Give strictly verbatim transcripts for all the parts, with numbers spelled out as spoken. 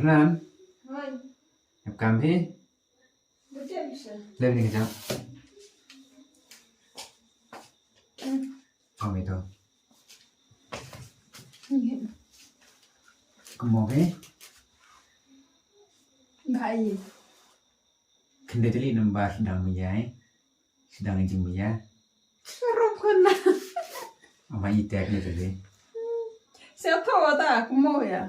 Nan. Hoi. Ep kam hi. Betul bisa. Lem ni kejap. Hmm. Kau itu. Ini. Kamu ke? Baik. Khyndiat tylli number sdang maya. Sdang jingmaya. Seru kena. Ama itek ni tadi. Siapa wata aku mau ya.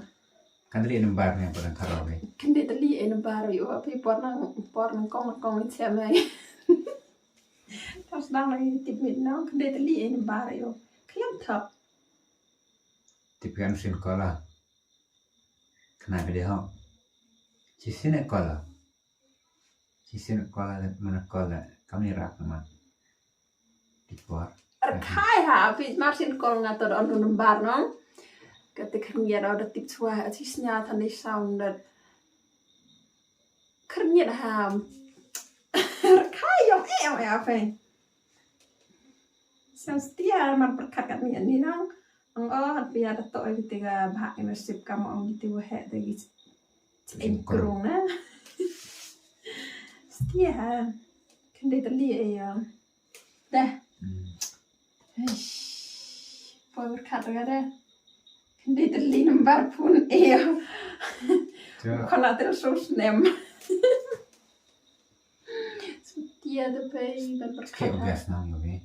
Kan tylli number ni apa nang karo ni. Khyndiat tylli eh number yo, apa por nang, por nang kong nang kong ni siapa ni. Terus nang lagi tip mit nang khyndiat tylli eh number yo. Kalian tak. Tip kan sin kola. Kena video. Cisin kola. Cisin kola mana kola. Kami rak ma. Di por. Rkhai ha, phi mar sin kol nga to da on number nong. Kate khyndiat da tip chwa, ati snya than dei sound da. Khyndiat ha. Rkhai yong e yong e ape. Sa stia man pyrkhat kat ni ni nong. Ang oh, pia da to e kiti ga bhak ina sip kam ang kiti wa he da gi. Eng krung na. Stia ha. Khyndiat tylli e ya. Dah. Hmm. Eish. Poi berkat ga dah. Khyndiat tylli number phone e ya. Ja. Khana tel sus nem. Stia da pei ban berkat. Kayak ha. Bias nang yo be.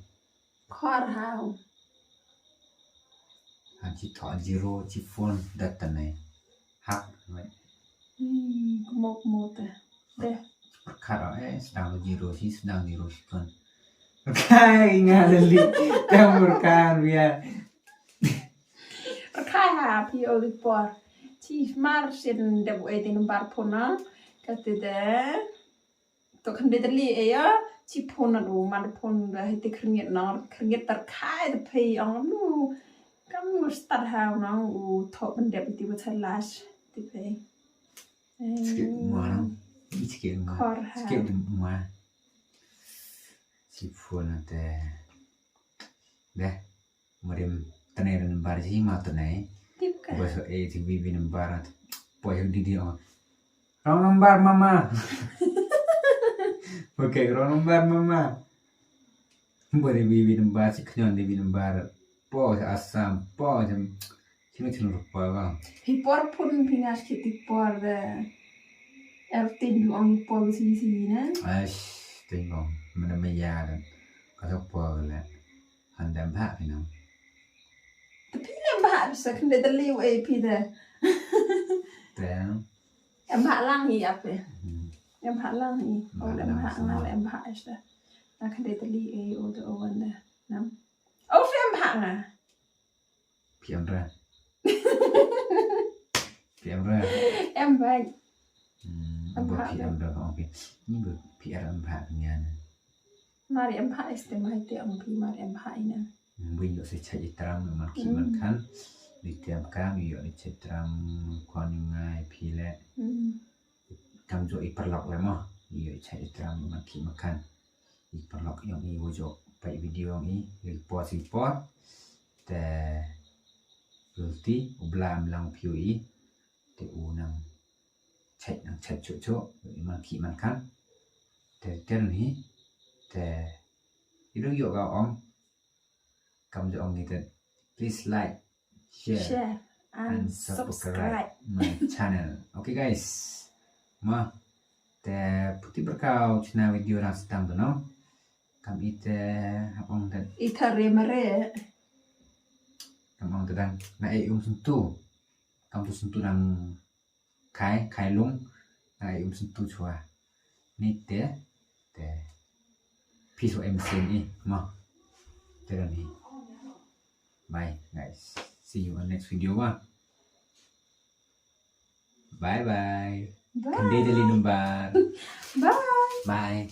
Khor hau. Han ci thoh zero ci phone dat tanai. Hak mai. Hmm, kmo kmo te. Deh. Pyrkhat eh sdang zero ci sdang zero ci phone. Rkhai nga leli. Tam rkhai ya. Rkhai ha phi oli por. Ci mar sin dep e tin bar phone na. Kate de. To khyndiat tylli e ya, ci phone na du, man phone da hiti khyndiat na, khyndiat tar khai da pei ang nu. Kam nu start ha na u to ban dep ti ba chai las ti pei. Sikit ma na. Sikit ma. Khor ha. Sikit ma. Ci phone na te. Deh. Marim tane ran bar ji ma tane. Tip ka. Bas e ti bi bi number. Poi hak di di oh. Wrong number mama. Okay, wrong number mama. Bari bi bi number si khñion di bi number. Po Assam po jam. Chino chino rupa ba. Hi por phone phi ngas kiti por de. Er tin du ong por si si na. Ash, tingong. Mana maya dan. Kata por le. Handa bha phi nang. Te phi ne bha bisa khyndiat tylli wa e phi de. Te. Em bha lang hi ape. Hmm. Em bha lang hi. Bha lang hi. O em bha lang nga, em bha isa. Na khyndiat tylli e o de o wan de. Nam. O em bha nga. Phi em ra. Phi em ra. Em bha. Hmm, em bha phi em ra. Okay. Ni ba phi em bha nga na. Mar em bha este mai te ong phi mar em bha ina. Bun yo se chai itram man ki man kan. Di tiam kam yo ni chai tram kon ngai phi le. Kam jo i parlok le mo. Yo chai itram man ki man kan. I parlok yong i wo jo pai video yong i. I por si por. Te lulti u blam lang phi i. Te u nang chait nang chait chuh chuh, man ki man kan. Te te ni, te i dong yo ga ong. Kam jo ong ni te, please like, share, and subscribe my channel. Okay guys. Ma, te puti berkau china video nang setang tu no. Kam ite hap ong te. Ita re mare. Kam ong te dang na e um sentu. Kam tu sentu nang Khai, khai lung, ai um sentu chwa. Ni te, te. Peace wa em sin i, mo. Te ni. Bye, guys. See you on next video, wa. Bye bye. Bye. Khyndiat tylli number. Bye. Bye.